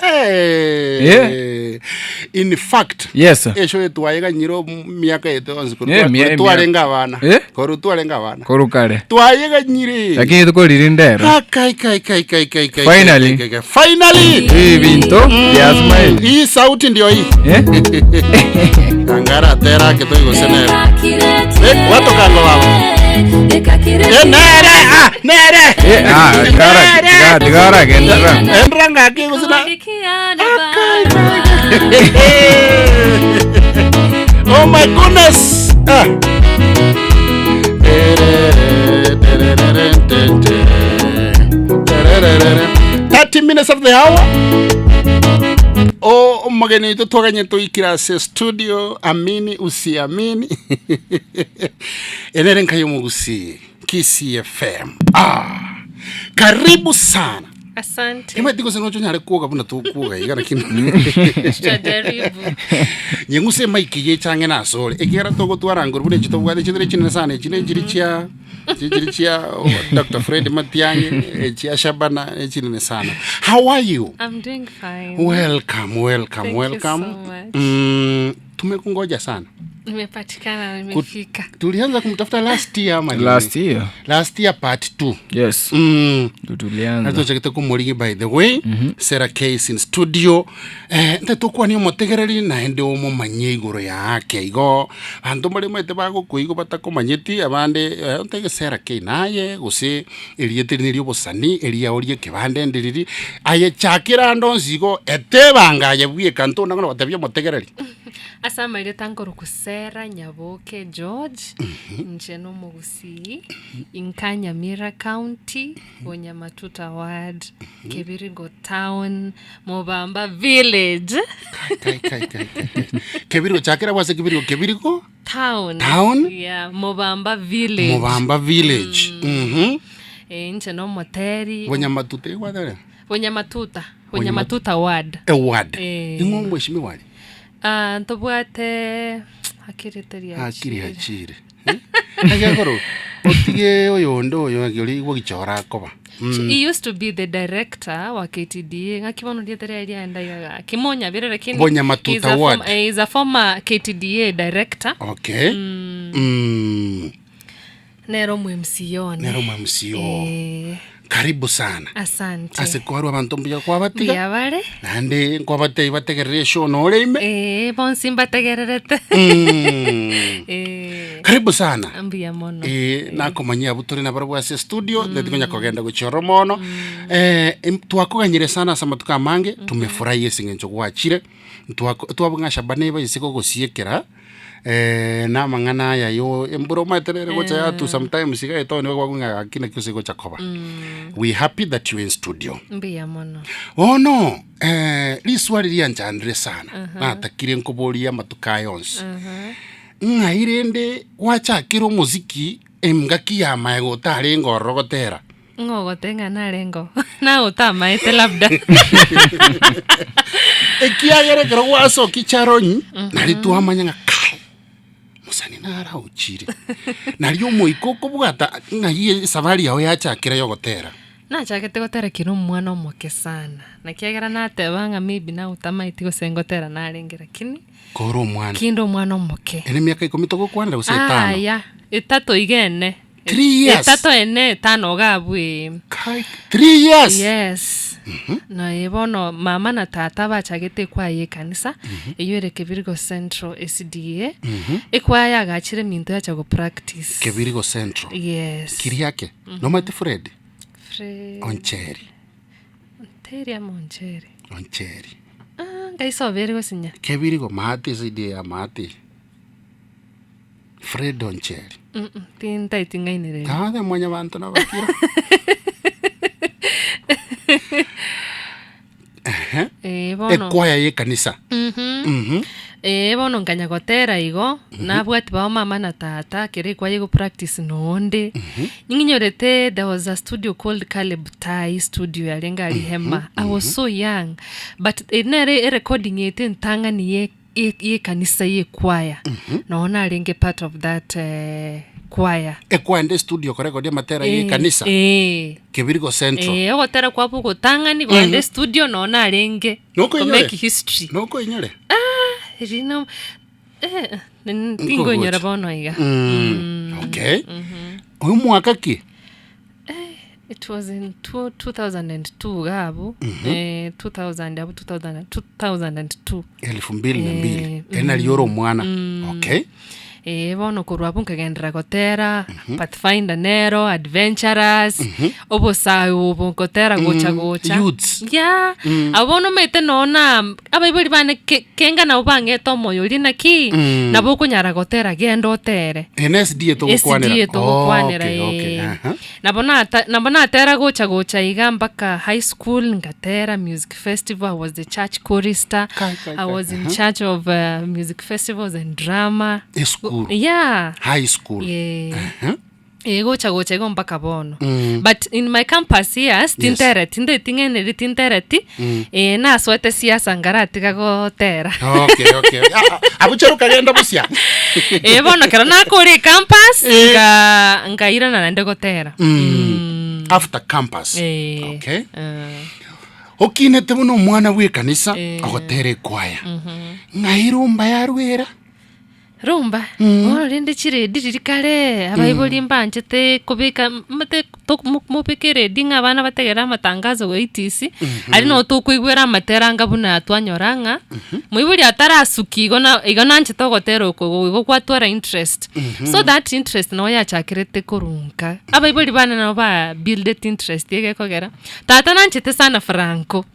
Eh. In fact, Yes. esho etwayeganyire omiaka yaito yonsi korwa Eh, twa- mia- korwa twarenge abana. Eh? Korwa twarenge abana. Korwa kare. Twayeganyire. Lakini tukoririnda ero. Ah, kai, kai, kai, kai, kai, kai, Finally. kai, kai, kai. Finally. Ebinto bia smile. Hii sauti ndio hii. Eh? Angara atera ake toigose nere. Eh, watokango baba. Eh, nere, ah, nere. Eh, ah, tigara, tigara, tigara, gendera. Endra ngaki gose na. Oh my goodness. Ah. 30 minutes of the hour. O omogeni oito twaganye toikire ase studio amini usiamini enere nkai omogusii Kisii FM. Ah, karibu sana. Asante. Emati gose nocho nyare kuoga buna tokuoga iga lakini Tutajaribu. nyeng'use emaiki yechange nasore ekiagera togotwara nguru buna echi tobwate chitari chinene sana echi nechiri chia chichiri chia oh, Dr. Fred Matiang'i echia Shabana echinene sana how are you I'm doing fine. welcome welcome Thank you welcome so much. Tumekungoja sana Nimepatikana, nimefika. tulianza kumtafuta last year ama nini? Last year. last year part 2 Yes. Ndo tulianza. Natochagete komorigi by the way Sarah Case in studio eh, ntetokwania omotegereri naende omomanye igoro yake igo abanto mbare maete bagokoigwa batakomanyeti abande eh, ntege Sarah K naye gose erieta eri neria obosani eriao ria ekebande ndiriri aye chakera ande onsi igo etebanga aye bweka ntona bono gotebia omotegereri. Ase amarieta nkorokwa Sarah Nyaboke George, inche nomogusii, inka Nyamira County, Bonyamatuta Ward, Kebirigo Town, Mobamba Village. Kai, kai, kai, kai, kai. Kebirigo chakera bwase kebirigo kebirigo Town. Town? Yeah, Mobamba Village. Mobamba Village. Mhm. Eh, inche nomoteri. Bonyamatuta egwatera. Bonyamatuta. Bonyamatuta Ward. E ward. Eh. Ing'o omweshimiwa aria? Ah, ntobwate akiri teri Akiri achire. achire. Egekoro otige oyonde oyo ng'aki oria igwa gichora akoba. He used to be the director wa KTDA ng'aki bono rieta riaye riaenda iga gaki monyabire lakini Bonyamatuta he's a ward. former, eh, he's a former KTDA director Okay. Mm. Nere omo MC one. Nere omo MC oo. Eh. Karibu sana. Asante. Ase kwarwa abanto mbuya kwabatiga. Mbuya bare. Naende nkwabatebia bategerere eshow nore ime. Eh, bonsi mbategererete. Mm. Eh. Karibu sana. Mbuya mono. Eh, nakomanyia abwo tore nabarabwo ase studio, mm. tikonya kogenda gochia oro mono. Eh, em- twakoganyire sana ase amatuko amange, tumefurahi ase eng'encho gwachire. Ntwako twabua ng'a Shabana eba ase gogosiekera. na amang'ana aya yo embura omanyete nere gocha yatu sometimes iga etown iga kwagwa ng'a gaki naki gose egocha koba. We happy that you in studio. Mbuya mono. Bono riswali rianchandire sana, natakire nkoborie amatuko aya onsi, ng'ai rende gwachakire omosiki engaki ya amaega otarenge ororo gotera? Ng'o ogoteba ng'a narengeo? Naye otamaete labda. Ekiagera ekero gwasokia charonyi, nari twamanya ng'a kai, mosani naro aochire. Nario omoika okobwata ng'ai esabari yao yachakera ya ogotera. Nachagete gotera kere omwana omoke sana, na ekiagera nateba ng'a maybe naye otamaeti gose ngotera narenge lakini, Kore omwana. kinde omwana omoke. Ere emiaka ikomi togokwanera gose etano? Yaya, etato iga ene. Three years. Etato ene etano iga abwo ee. Kai, three years. Yes. Naye bono mama na tata bachagete ekwaya ya ekanisa, eywo ere Kebirigo Central SDA, ekwaya yagachire eminto yacha go practice. Kebirigo Central. Yes. Kiriake. Nomanyete Fred? Fred. Oncheri. Onteri ama Oncheri? Oncheri. Ah, ngai sobe ere gosinya. Kebirigo maate eside ya maate. Fred Oncheri. Mm, mm, tintaeti ng'ainereria. Tabe mwanyabanto nabakira. Ehe. Eh, bono. Ekwaya y'ekanisa. Mhm. Eh, bono nkanya gotera igo, nabwati bao mama na tata, kere ekwaya ego practice nonde. Ning'inyorete there was a studio called Caleb Tai studio yarenge aria Hema. I was so young, but eri nere erecording yaito entang'ani ye ye- yekanisa yekwaya. Nonya narenge part of that eh, Ekwaya. Ekwaya nde studio korekodia amatera ye ekanisa, Eh. Kebirigo Central. Eh, ogotera kwabo ogotang'ani kogenda estudio noo narenge Nokoinyore? komake history. Nokoinyore? Rino eh, tinkoinyora bono iga. Okay. Oyo mwaka ki? It was in 2002 iga abwo, eh, 2000 abwo 2000 2002. Elfu mbili na mbili. Eh, Eri nario ore omwana. Okay. Eh, bono korwa abwo nkagenderera gotera, Pathfinder nero, Adventurers, obosae obo ngotera gocha gocha. Youths. Yeah. Abwo bono omanyete noo na abaibori bane ke- kenga nabo bang'ete omoyo oria naki, nabo okonyara gotera genda otere. Eye ne SDA togokwanera. SDA togokwanera, Okay, okay. eh. Aha. Nabo nata nabo natera gocha gocha iga mpaka high school ngatera music festival, I was the church chorister, Kai, kai, I kai. was in charge of music festivals and drama. Esukuru. Yeah. High school. Yeah. Aha. Eh, gocha gocha igo mpaka bono but in my campus years tintereti ndeti ng'eneri tintereti eh, nasoete siasa nkaratiga gotera Okay, okay. Ah, ah, abwo chero okagenda bosia. Eh, bono kero nakore ecampus Eh. nka nkairana naende gotera After campus. Eh, Okay. eh. Okinete buna omwana bw'ekanisa Eh. ogotera ekwaya. Ng'ai rumba yarwera? Rumba, bono rende chiredi riria kare, abaibori mbanchete kobeka mate tok mo mobeke eredi ng'a abana bategerere amatangazo goetisi, aria nabo tokoigwera amatera anga buna twanyora ng'a, moibori atarasuki igo na igo nanchete ogotera oko igo igo gwatwara interest. So that interest nabo yachakerete korwa nka, abaibori bane nabo ba buildeti interest egekogera, tata nanchete sana Franco.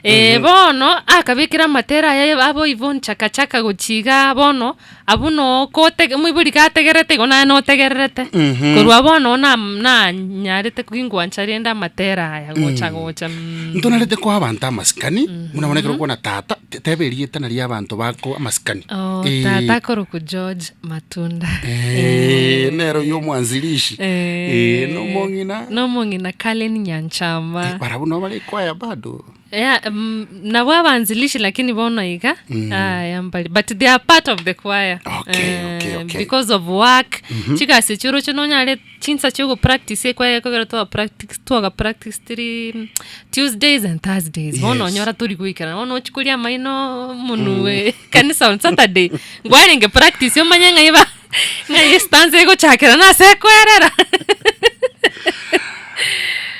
Eh, bono akabekera amatera aye abo Yvonne Chaka Chaka gochia igaa bono, abwo noo kotege moibori gategerete igo naye notegererete. Korwa bono na nanyarete kingwancha rende amatera aya gocha gocha mh. Ntonarete koa abanto amasikani, buna bono ekero okwana tata, te- teba erieta nario abanto bako amasikani. Oh, Eh, tata akorokwa George Matunda. eh, nere oyio omwanzilishi. Eh. Eh, nomong'ina. Nomong'ina Kalen Nyanchama. Barabwo nabo bare ekwaya bado. Yeah, mm, nabo abanzilishi lakini bono iga aya mbari but they are part of the choir Okay, okay, okay. because of work chigasi chirochio nonyare chinsa chia ogopractice ekwaya ekogera twa practice twaga practice tiri Tuesdays and Thursdays bono Yes. onyora tori goikerana bono ochia koria amaino monwe kanisa on Saturday nkwarenge practice omanye ng'ai ba ng'ai estanza egochakera nase ekoerera.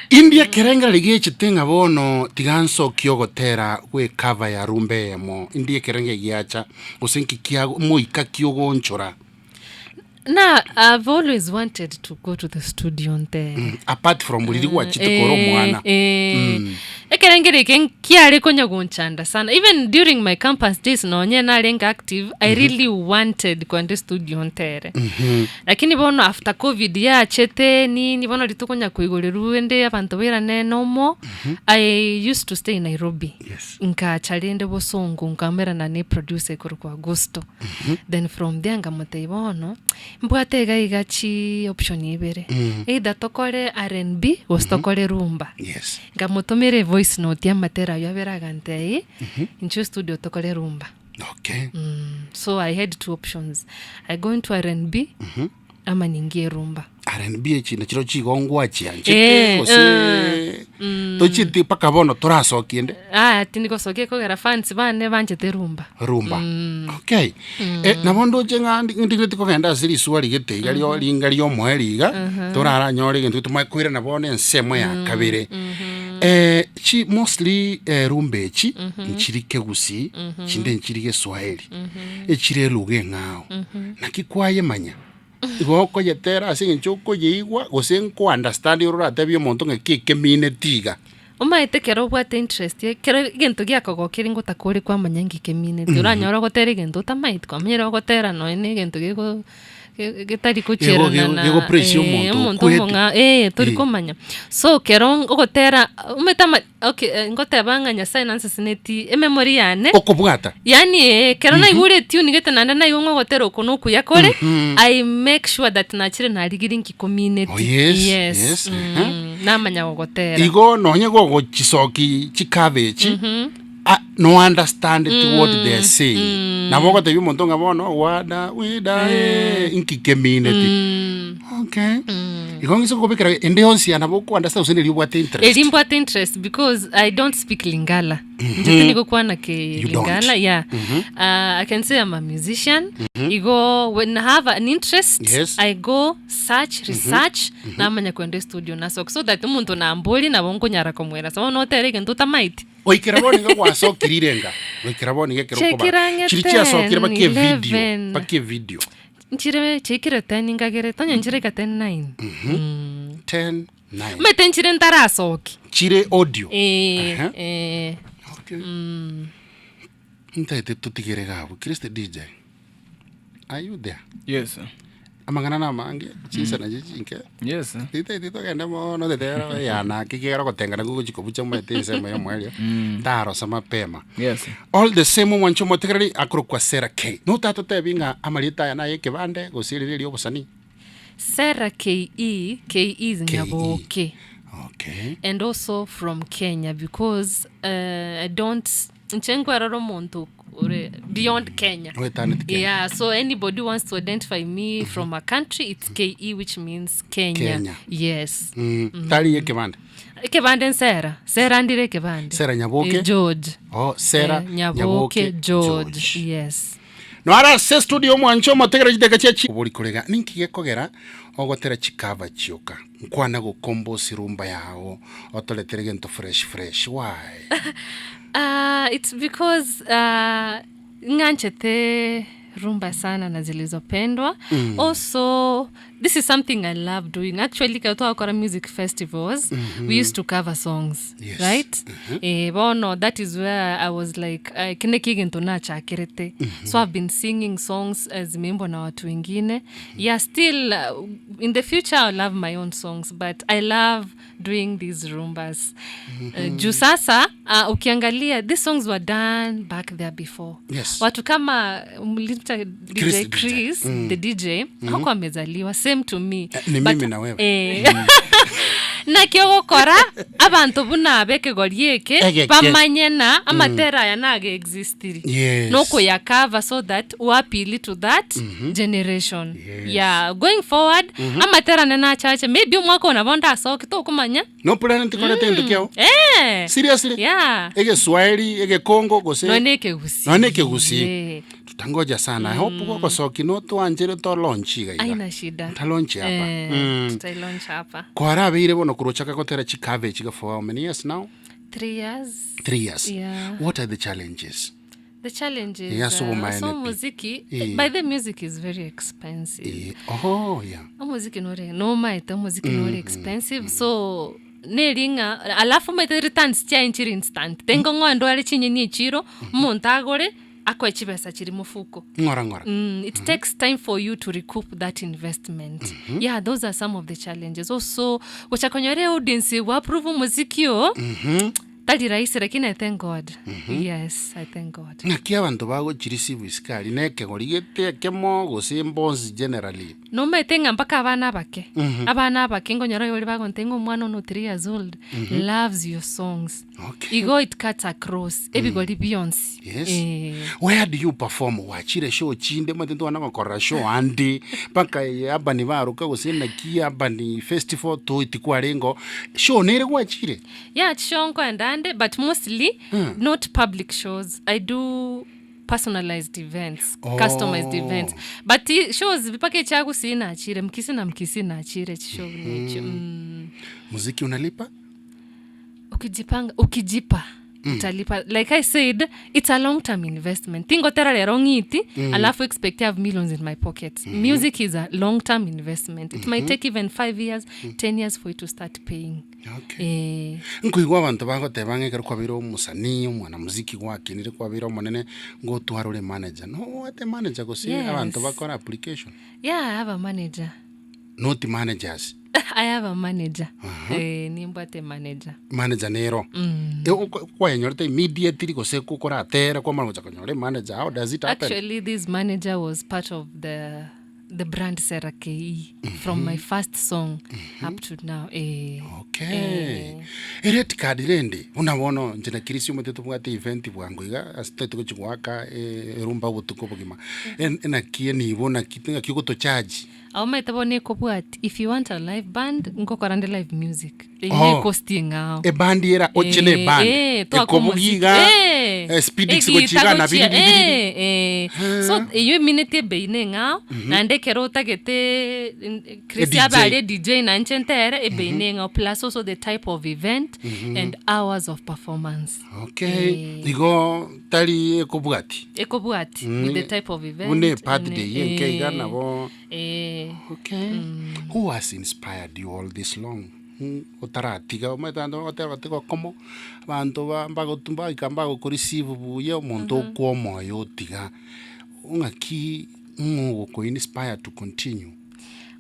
India ekerengereri giechete ng'a bono tiga nsokie ogotera gw'ecover ya rumba eyemo, india ekerengeri giacha gose nki kia moika ki ogoonchora. Na I've always wanted to go to the studio ntere. Apart from riria gwachete kore omwana. Eh, ekerengero eke nkiare konya gonchanda sana even during my campus days nonye narenge active i really wanted kwenda estudio ntere lakini bono after covid yachete nini bono rituko koigorerwa ende abanto bairane nomo i used to stay in nairobi Yes. nkacha rende bosongo nkamerana ne producer ekorokwa Augusto then from there nkamotebia bono mbwate iga iga chi option ibere either tokore R&B gose tokore rumba Yes. nkamotomera evoice note ya amatera aywo abere agantebia inchuo studio tokore rumba Okay. So I had two options I go into R&B ama ningie rumba R&B echi nachiro chigongwa chianchete Eh, gose tochieti mpaka bono torasokie ende Ah, tindigosokia ekogera fans bane banchete rumba rumba okay eh, nabo ndoche ng'a ndi- ndigeti kogenda ase riswa rigete iga rio ringa riomoerio iga toraranyore egento tomae koirana bono ensemo ya kabere eh, chi mostly eh, rumba echi nchiri kegusii chinde nchiri geswahili echire eluga eng'ao naki kwayemanya Igo okoyetera ase eng'encho okoyeigwa, gose nko-understand ore oratebie omonto ng'a ki ekemineti iga. Omanyete ekero obwate interest ekero egento giakogokeire ngotaka ore kwamanya nki kemineti, oranyore ogotera egento otamaeti, kwamanyire ogotera nonye na egento geko ge- getari Gego- gochierana gego- na gegopressure omonto omonto okwete. omong'ao eh, tori Eh. komanya. So ekero ogotera omanyete ama okay ngoteba ng'a Nyasaye nanseseneti ememory yane. Okobwata. Yaani ee, ekero naigure etune gete naende naigwa ng'a ogotera oko nokuya kore, I make sure that nachire narigirie nki komineti. Oh, yes, yes, namanya gogotera. Igo nonye gogochisoki chikava echi, Ah, no understand it what they are saying. Nabo ogotebia omonto ng'a bono wada wida eh, inki kemineti. Okay. Igo ng'ise gokobekera ende yonsi ya nabo oko understand gose neri obwate interest. Eri mbwate interest because I don't speak Lingala. Inche tinigokwana ke You don't. Lingala, yeah. I can say I'm a musician. Igo when I have an interest, Yes. I go search, research, namanya kwenda studio nasoka so that omonto nambori nabo nkonyara komweresa. Bono notere egento otamaeti. Goikera bono iga gwasokire irenga. Goikera bono iga ekero Chekera okobara. ang'e Chiri chiasokire 10, mpaka evideo, 11. mpaka evideo. Nchire chiaikire 10 nkagerete, onye nchire ika 10 nine. 10, 9. Omanyete nchire ntarasoki. Chire audio. Eh, Aha. eh. Okay. Ntaete totigere iga abwo. Christ DJ, are you there? Yes. Amang'ana na amange, chinsa nachio chinke. Yes. Titaeti togende mono tetera eyanake ekiagera ogotenga nakwo gochia kobucha omanyete ensemo ya omoerio, tarosa mapema. Yes. All the same omwanche omotegereri akorokwa Sarah K. Notatotebi ng'a amarieta aya naye ekebande gose erire eria obosani? Sarah KE, KE is KE. Nyaboke. Okay. And also from Kenya because I don't inche nkwerora omonto ore beyond Kenya. Oetaneti Kenya. Yeah, so anybody who wants to identify me from a country, it's KE which means Kenya. Kenya. Yes. Tari ekebande. Ekebande nsera, Sera ndire ekebande. Sarah Nyaboke? Eh, George. Oh, Sarah Eh, Nyaboke, George. Yes. Noare ase studio omwanche omotegere chideka chia chi obori korega ninki gekogera ogotera chikava chioka nkwana gokombosi rumba yago otoretere gento fresh fresh why? Ah, it's because ah, ng'anchete rumba sana na zilizopendwa also this is something i love doing actually ekero twagokora music festivals we used to cover songs Yes. right Eh, bono that is where i was like eh, eki neki egento nachakerete so i've been singing songs eh, zimeimbwa na watu wengine yeah still in the future i'll have my own songs but i love doing these rumbas juu sasa ukiangalia these songs were done back there before Yes. watu kama mlita DJ Chris the DJ. Chris, the DJ hakuwa amezaliwa same to me Eh, ni But, mimi na wewe. eh, naki ogokora abanto buna bekegori eke Egeke. bamanye na amatera aya naga existiri Yes. nokoyakava so that uapili to that generation Yes. yeah going forward amatera ane nachache maybe omwaka oyo nabo ndasoke tokomanya No plan ntikorete gento kiao? eh Seriously? yeah Egeswahili, egekongo gose nonye na ekegusii Nonye na ekegusii. Eh, Tutangoja sana. I hope gogosoki notwanchere to launch iga iga. aina shida Ta launch hapa. Eh, Mm. tutailaunch hapa Kwarabeire bono korochaka gotera chikave iga for how many years now? 3 years 3 years. Yeah. What are the challenges? The challenges Yeah, so so maene pi. muziki Eh. by the music is very expensive. Eh, oh yeah. Omuziki nore nomaete omuziki nore expensive so neri ng'a alafu omanyete returns chiaye nchiri instant tengo ng'o ndware chinyeni echiro omonto agore akoe chibesa chiri mofuko. Ng'ora ng'ora. It takes time for you to recoup that investment. Yeah, those are some of the challenges. Also, gocha konyora audience wa approve omuziki oo Tari rahisi lakini I thank God. Yes, I thank God. Ng'aki abanto bagochireceive isiko aria na ekegori gete ekemo gose mbonsi generally? Nomaete ng'a mpaka abana abake, abana abake nkonyora oyore bagontebia ng'a omwana one o three years old loves your songs. Okay. Igo it cuts across ebigori bionsi. Yes. Eh. Where do you perform? Gwachire show chinde omanyete ntwana gokorera show ande mpaka urban baroka gose naki urban festival toiti kwarenge oo, show nere gwachire? Yeah, chishow nkoenda ande but mostly not public shows. I do personalized events, customized events. But shows mpaka echiagusii nachire, mkisi na mkisi nachire chishow buna echio. Mm. Muziki unalipa? Ukijipanga, ukijipa utalipa. Like I said, it's a long term investment. Tingotera rero ng'iti, alafu expect to have millions in my pocket. Music is a long term investment. It might take even 5 years, 10 years for you to start paying. Okay. Eh. Nkoigwa abanto bagoteba ng'a ekero kwabeire omosanii, omwanamuziki gwakinire kwabeire omonene, ngotwara ore manager. Nobwate manager gose Yes. abanto bakore application? Yeah, I have a manager. Not managers. I have a manager. Eh, nimbwate manager. Manager nero. E, oko- kwayenyorete immediately gose kokoratera kwamara gocha konyora emanager, how does it happen? Actually, this manager was part of the the brand Sarah KE from my first song up to now eh. Okay. Erate card rende, buna bono inche na Chris omanyete tobwate event bwango iga ase totaete gochia goaka erumba obotuko obogima. Naki enibo naki naki ogoto charge? Omanyete bono ekobwati if you want a live band nkokora nde live music eyio Oh. ecost eng'ao. Eband era oche na eband Eh, twaka ekobugia omosiki. iga Eh, speedix egita gochia iga na gochia, biri biri biri. eh, eh. So eyio emineti ebei na eng'ao naende ekero otagete Chris DJ. abe aria DJ na inche ntere ebei na eng'ao plus also the type of event and hours of performance. Okay, igo tari ekobwati Ekobwati with the type of event. buna ebirthday ne- enke iga eh, nabo eh. Okay. Who has inspired you all this long? Mm, otaratiga omanyete abanto bagoteba batiga okomo, abanto ba mbagotu mbaika mbagokoreceive buya omonto okwa omoyo otiga, ng'aki ng'o ogoko inspire to continue?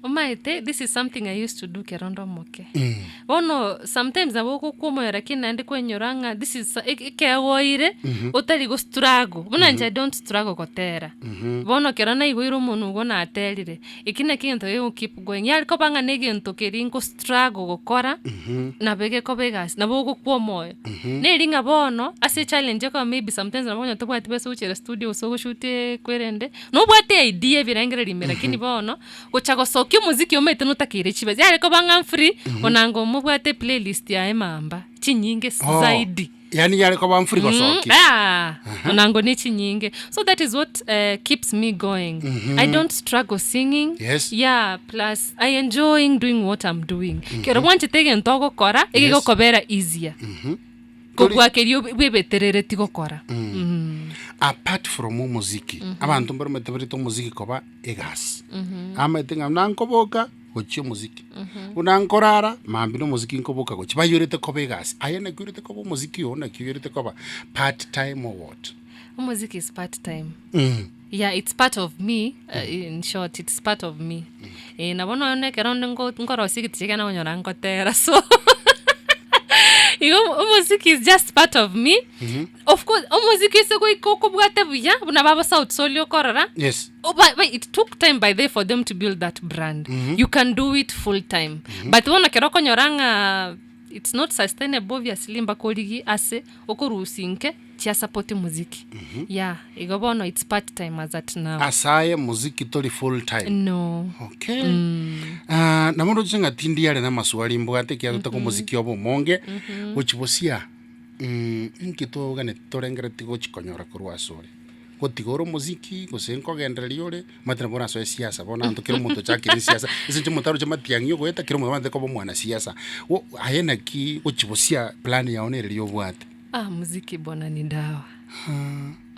Omanyete this is something I used to do ekero nde omoke. Bono sometimes nabo ogokwa omoyo lakini naende kwenyora ng'a this is ekegoire otari go struggle, buna inche I don't struggle gotera. Bono ekero naigoire omonwe igo naterire, eki nakio egento kego keep going, yare koba ng'a na egento keria nko struggle gokora, nabo egekoba egasi, nabo ogokwa omoyo. Neri ng'a bono, ase echallenge ekoba maybe sometimes nabo okonyora tobwati besa ogochiera studio gose ogoshuti kwerende, nobwate idea ebirengererio ime lakini bono, gocha gosokia omoziki omanyete notakeire chibesa, yare koba ng'a mfree, onanga omobwate eplaylist yaye mamba, chinyinge Oh, zaidi. yaani yare koba mfree gosokia. Ah, onango ne chinyinge so that is what keeps me going i don't struggle singing Yes. yeah plus i enjoying doing what i'm doing kero bwanchete egento ogokora egegokobera easier kobua keria bwebeterereti gokora Mm. Apart from omoziki, abanto mbare omanyete barete omoziki koba egasi. Amaete ng'a buna nkoboka, gochia omoziki, buna nkorara, mambia na omoziki nkoboka gochia, bayorete koba egasi. Aye naki oyorete koba omoziki oo naki oyorete koba part time or what? Omoziki is part time. Yeah, it's part of me, in short it's part of me. Eh, nabo nonya ekero onde nko- nkorosia egeticha ekiagera nagonyora nkotera so igo omoziki is just part of me. Of course omoziki ase goika okobwate buya buna babo Sauti Sol okorora, Yes. Oh, but, but it took time by the for them to build that brand. You can do it full time. But bono kero okonyora ng'a it's not sustainable obviously mpaka origie ase okorusia inke chia support muziki. Yeah, igo bono it's part time as at now. Ase aye muziki tori full time. No. Okay. Ah, nabo ndoche ng'a tindi are na amaswali mbwate ekiagera totaka omoziki obe omonge, gochia bosia inki toganeti torengereti gochi konyora korwa asore? Gotiga ore omoziki gose nkogendereria ore, omanyete nabo orasoe siasa bono abanto kera omonto ochakire esiasa, ase eng'encho omonto aroche matiang'i ogoeta kera omonto omanyete koba omwanasiasa. Bo aye naki gochia bosia plan yao nere riria obwate? Ah, muziki bwana ni dawa.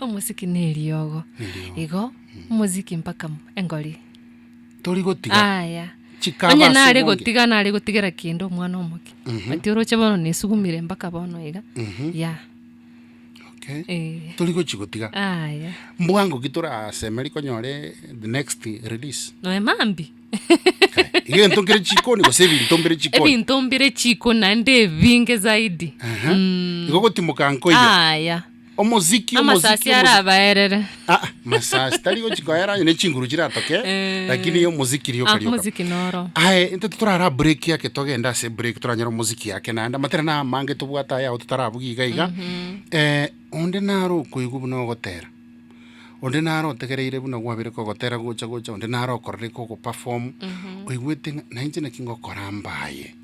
Omosiki na eriogo. Igo, omoziki mpaka engori. Tori gotiga. Aya. Chikaba Onye ase nare obonge. gotiga nare gotigera kende omwana omoke. But oroche bono nesugumire mpaka bono iga. Yeah. Okay. Eh. Tori gochi gotiga. Aya. Mbwango ki torasemeri konyore the next release? Noe mambi. Egento nkere chikoni gose ebinto mbire chikoni? Ebinto mbire chikoni naende ebinge zaidi. Aha. Igo gotimoka nkoiyo. Aya. Omoziki, omoziki, Amasasi omoziki. arabaerere. Ah, ah, masasi tari gochi koera onye ne chinguru chiratoke, Eh. lakini omoziki rioka Ah, rioka. omoziki noro. Aye, intwe torara break yake togende ase break toranyore omoziki yake naende amatera na amange tobwate aya ao totarabugia iga iga. Eh, onde naro okoigwa buna ogotera, onde naro otegereire buna gwabire kogotera gocha gocha, onde naro okorire kogoperform, oigwete ng'a nainche naki ngokora mbaye.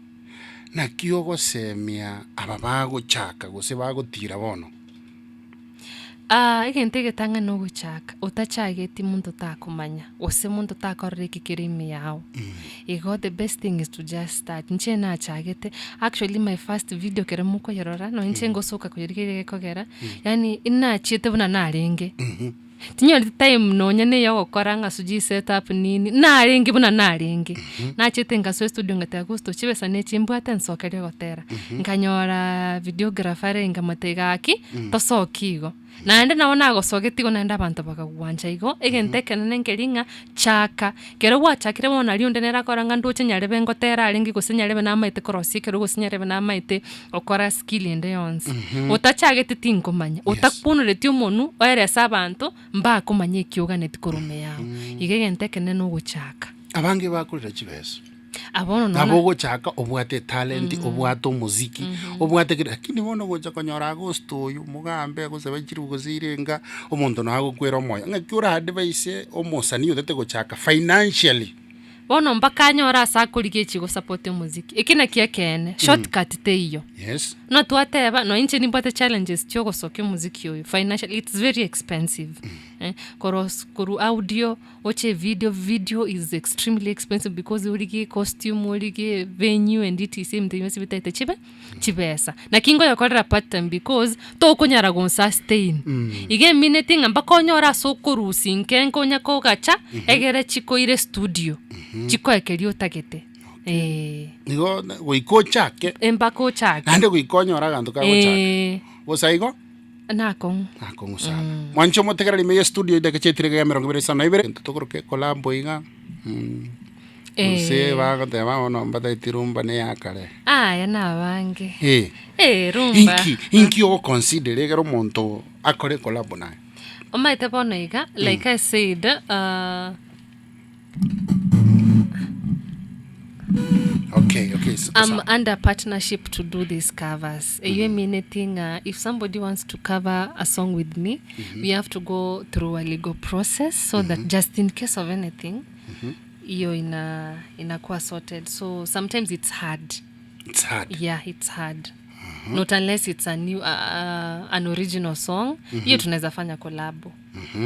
Naki ogosemia aba bagochaka gose bagotira bono? Ah, egento egetang'ani na ogochaka, otachageti monto takomanya, gose monto takorora eki kere ime yao. Igo the best thing is to just start. Inche nachagete, actually my first video ekero mokoyerora, nonye inche ngosoka koyerigereria gekogera, yaani inachiete buna narenge. Tinyoreti time nonya na eyogokora ng'a sijui set up nini, narenge buna narenge. Nachete nkasoa estudio ngateba gusto chibesa nechi mbwate nsokerie ogotera. Nkanyoraa videographer are nkamotebia gaki, tosokie igo. Naende nabo nagosogetie igo naende abanto bakagwancha igo, egento ekenene nkeri ng'a chaka, ekero gwachakire bono naria onde nere akora ng'a ndoche nyarebe ngotera arenge gose nyarebe namaete korosia ekero gose nyarebe namaete gokora skill ende yonsi. Otachageti tinkomanya, otakunereti omonwe oerese abanto, mbakomanya eki oganeti korwa ime yao. Iga egento ekenene nogochaka. Abange bakorera chibesa. Ah, bono Nabo nonya ogochaka obwate etalent, obwate omoziki, obwate kera lakini bono ogocha konyora agosto oyo omogambe agosaba chiribu gose irenga, omonto nabo agokwera omoyo. Ng'aki ora advise omosanii otete gochaka financially? Bono mpaka anyore ase akorigia echi gosupport omoziki. Eki nakio ekeene, shortcut teiyo. Yes. Buna twateba, nonya inche nimbwate challenges chia ogosokia omoziki oyo, financially it's very expensive, eh, koros korwa audio. Oche video, video is extremely expensive because origie costume, origie venue and etc ebinto bionsi bitaete chibe chibesa. Naki nkoyokorera part time because tokonyara gonsustain. Iga emineti ng'a mpaka onyore ase okorusia nke nkonya kogacha egere chikoire studio, chikoe keria otagete eh. Igo goika ochake, Mpaka ochake. naende goika onyore aganto kagochaka. Eeh. Bosa igo. Nakong'u. Nakong'u sana. Mwanche omotegereri ime ye studio edakika chiaetire iga emerongo ebere isano na ibere, egento tokoroka ekolabo iga, gose bagoteba bono mbataeti rumba ne ya kare. Aya nabange. Eh. Eh, rumba. Inki, inki ogoconsider ekero omonto akore ekolabo naye? Omanyete bono iga, like I said, Okay, okay, s- I'm sawa. under partnership to do these covers. Eyio emineti ng'a if somebody wants to cover a song with me, we have to go through a legal process so that just in case of anything, hiyo ina inakuwa sorted. So sometimes it's hard. It's hard. Yeah, it's hard. Not unless it's a new an original song. Hiyo tunaweza fanya collab.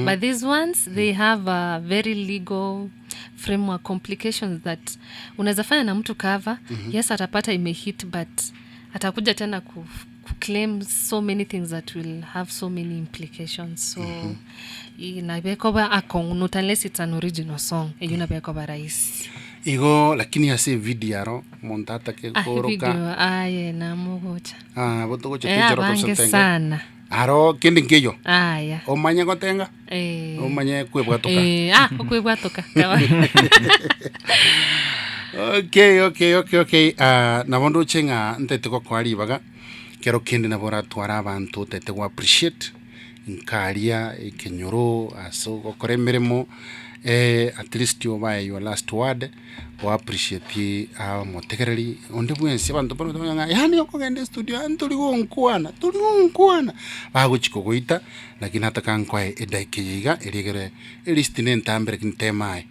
But these ones they have a very legal framework complications that unaweza fanya na mtu cover. Yes, atapata imehit but atakuja tena ku claim so many things that will have so many implications so inabekoba akong'u not unless it's an original song eyio nabekoba rahisi Igo lakini ase evideo aro omonto atake Ah, koroka video aye namogocha ah, bo togocha Eh, toichora abange tobisa tenge sana aro kende nkeiyo aya omanye gotenga Eh. omanye kwebwatoka Eh, ah, okwebwatoka okay okay okay okay ah, nabo ndoche ng'a ntaete gokoa ribaga kero kende nabo oratware abanto otaete go appreciate nkaria ekenyoro ase ogokora emeremo at least obae your last word. Go appreciate omotegereri onde bwensi abanto mbaro bagotebi ng'a yaani okogenda estudio yaani tori gonkwana tori gonkwana, bagochi kogoita lakini nataka nkoe edaika eye iga erio egere elist na entambe lakini tema aye.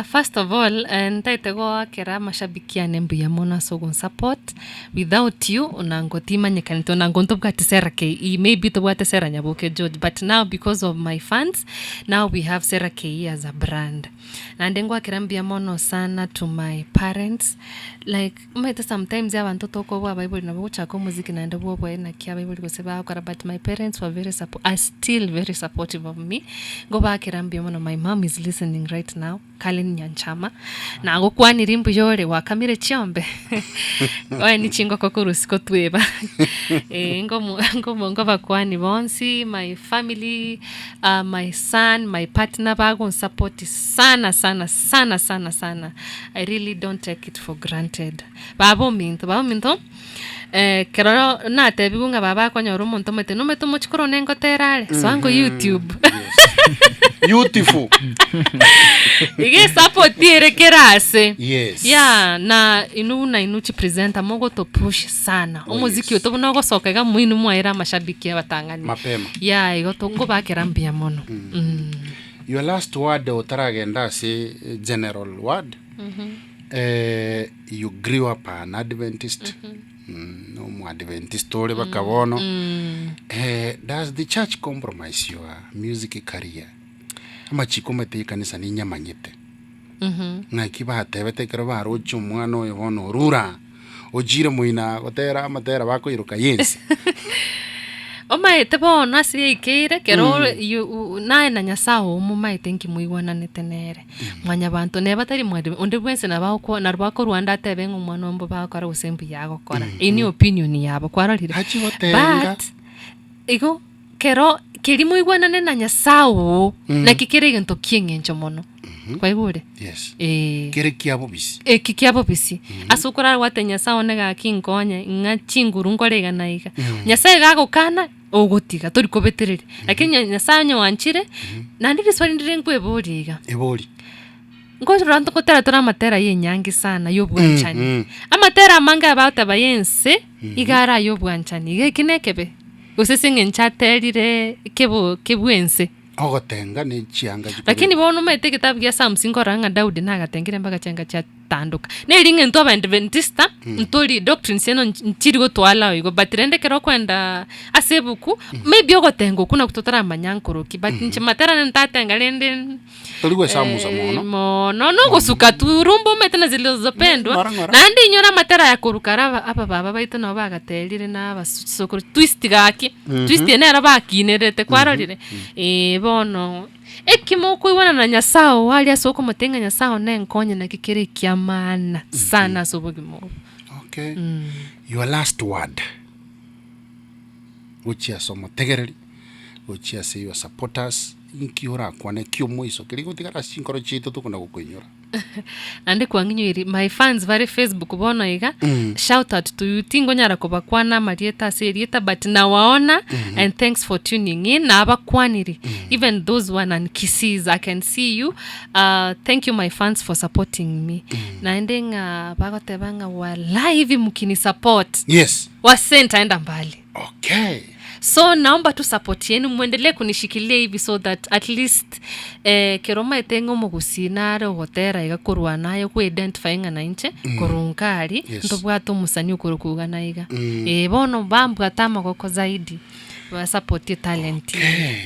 First of all, ntaete goakera amashabiki ane mbuya mono ase ogonsupport, without you onango timanyekaneti onango ntobwati Sarah KE, maybe tobwate Sarah Nyaboke George but now because of my fans, now we have Sarah KE as a brand. Naende ngoakera mbuya mono sana to my parents, like omanyete sometimes abanto tokoboa abaibori nabo ogochaka omoziki naende bwoboe naki abaibori gose bagokora but my parents were very suppo are still very supportive of me, ngobaakera mbuya mono my mum is listening right now, Karen Nyanchama, nagokwanirie mbuya ore gwakamire chiombe, oye ni chingoko korwa isiko tweba, eh, ngomo ngomo ngobakwani bonsi, my family. My son, my partner bagonsupport sana sana sana sana sana, I really don't take it for granted. Baba ominto, baba ominto ekero natebigwe ng'a baba akonyora omonto omanyete nomanyete omochie korwa one ngotera are, soa nko YouTube. Beautiful. Iga esupport ere kera ase. Yes. Yeah, na inwe buna inwe chipresenter mogotopush sana. Oh, Omoziki yes. oito buna ogosoka iga moinwe mwaere amashabiki abatang'ani. Mapema. Yeah, igo to nkobakera mbuya mono. Mm. Your last word otaragenda ase general word eh, you grew up an Adventist mm, omoadventist ore baka bono eh, does the church compromise your music career amachiko omanyete y'ekanisa ninyamanyete Ng'aki batebete ekero baroche omwana oyo bono orure aa, ochire moino gotera amatera bakoiroka y'ense. Omaete bono ase yaikeire ekero ore you u naye na Nyasaye oo momaete nki moigwananete nere. Mwanyabanto neba tari mwarimu onde bwensi nabo agokwa nabo akorwa ande atebe ng'a omwana oo mbobe agokora gose mbuya agokora. Eyio ni opinion yabo kwarorire? Achi gotenga. But, igo. Kero keria moigwanane na Nyasae oo, naki kere egento ki'eng'encho mono. Kwaigure? Yes. Ee. Kere kia bobisi. Eki kia bobisi. Ase okorarwate Nyasae one gaki nkonye, ng'a chinguru nkore iga na iga. Nyasae gagokana, ogotiga, tori kobetereria. Lakini onye Nyasae onye oanchire, naende riswali ndire nkweboria iga. Ebori. Nkorora ntogotera tore amatera ya enyangi sana ya obwanchani. Amatera amange aya bagoteba ya ense, iga are aya obwanchani. Iga eki nekebe? Gose ase eng'encho aterire kebo kebwense. Ogotenga ne chianga chikobekwa. Lakini bono omanyete egetabu gia Psalms nkorora ng'a Daudi nagatengire mpaka chianga chiatandoka. Neri ng'a intwe Abaadventista, ntori doctrines eno nchiri gotwalao igo but rende ekero okoenda ase ebuku, maybe ogotenga okwo nakwo totaramanya nkoroki but inche matera nere ntatenga rende. Tori gwesamusa mono. Mono nogosuka tu rumba omanyete na zilizopendwa Ng'ora, ng'ora. naende inyore amatera aya korwa kare aba abababa baito nabo bagaterire na abasokoro twist gaki twist eye nero bakinerete kwarorire eh bono ekimo okoigwana na Nyasaye oo aria ase okomotebia ng'a Nyasaye one nkonye naki kere ekia maana sana ase obogima obo. Okay. Your last word gochia ase omotegereri, gochia ase your supporters, Inki orakwane ki'omoiso keria gotigara ase chinkoro chiaito tokona gokoinyora? Naende kwang'inyoirie my fans bare Facebook bono iga, shout out to you, tingonyara kobakwana amarieta ase erieta but nawaona and thanks for tuning in, nabakwanire even those one and Kisiis I can see you, thank you my fans for supporting me. Naende ng'a bagoteba ng'a walai hivi mkinisupport Yes. wasee nitaenda mbali. Okay. So naomba tu support yenu mwendelee kunishikilia hivi so that at least eh, kero omaete ng'a omogusii nare ogotera iga korwa naye kwe identify ng'a nainche korwa nkari Yes. ntobwate omosani okorokwa iga na iga. Eh, bono bambwate amagoko zaidi basapotie talent eye.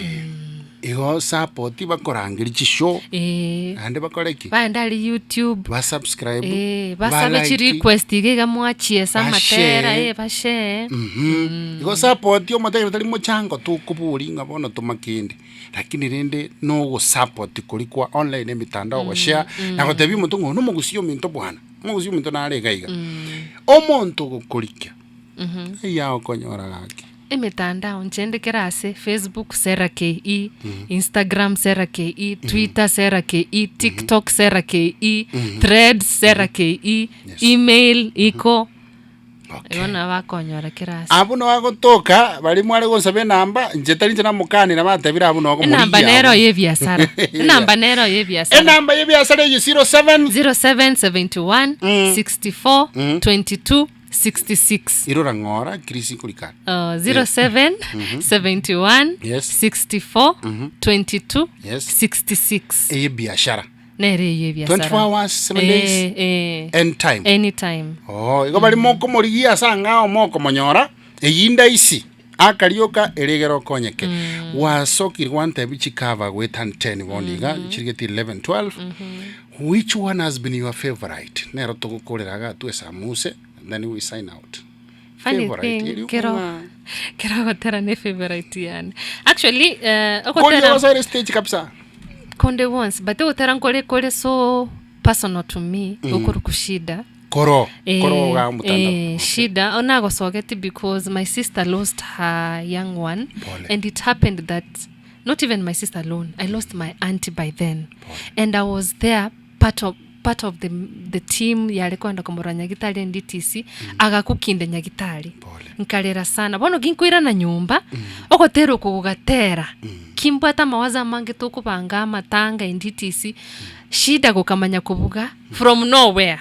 Igo support bakorangeria chishow Eh, naende bakore ki? baende aria YouTube Ba subscribe, eh, ba basabe like. chirequest iga iga mwachiesa amatera Bashare. eh, bashare. Mhm. Igo support omotebia tari mochango tokobori ng'a bono toma kende, lakini rende nogosupport koria kwa online emitandao goshare, na gotebia omonto ng'a oyo nomogusia ominto bwana, omogusia ominto nare iga iga. Omonto ogokorikia, eyio agokonyora gaki. Emetandao inche inde kera ase, Facebook Sarah KE, Instagram Sarah KE, Twitter Sarah KE, TikTok Sarah KE, Threads Sarah KE, Yes. email iko, Okay. igo nabo bakonyora kera ase. Abwo nabo agotoka baria mware gonsaba enamba, inche tari inche namokanera batebire abwo nabo Enamba okomorigia nero abwo. ya ebiasara, enamba nero ya ebiasara. Enamba ya ebiasara eyio 07 0771 64 22 66. Irora ng'ora Chris nkorikana. Uh, 07 71 Yes. 64 22 Yes. 66 Eye biashara. nere eyo ebiasara 24 hours, 7 days. Eh, eh. Anytime. anytime Oh, igo bari mokomorigia ase ang'ao mokomonyora eyio ndaisi akarioka ere egere okonyeke gwasokire gwantebi chikava goeta 10 bono iga chirigeti 11 12 which one has been your favorite nero togokorera iga twesamuse then we sign out Funny Favorite, thing, eri kero okong'a. kero ogotera ne favorite yane actually eh, Kori ogotera ogosoera stage kabisa konde wonsi but ogotera nkore kore so personal to me okorokwa shida Koro Eh, koro iga omotandao eh, shida onagosogeti because my sister lost her young one Pole. and it happened that not even my sister alone i lost my auntie by then and i was there part of part of the, the team yare kwenda komorora nyagitari ndtc agakukinde nyagitari Pole. nkarera sana bono ginkoirana nyomba ogotera oko gogatera kimbwate amawazo amange tokobanga amatanga ndtc shida gokamanya kobuga from nowhere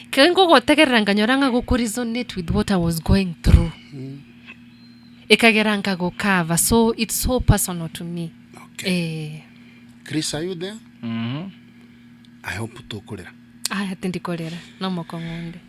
Ekero nkogotegerera nkanyora ng'a gokoresonate with what I was going through ekagera nkagokava so it's so personal to me Okay. eh. Chris, are you there? I hope tokorera. Aya tindikorera nomokong'u onde.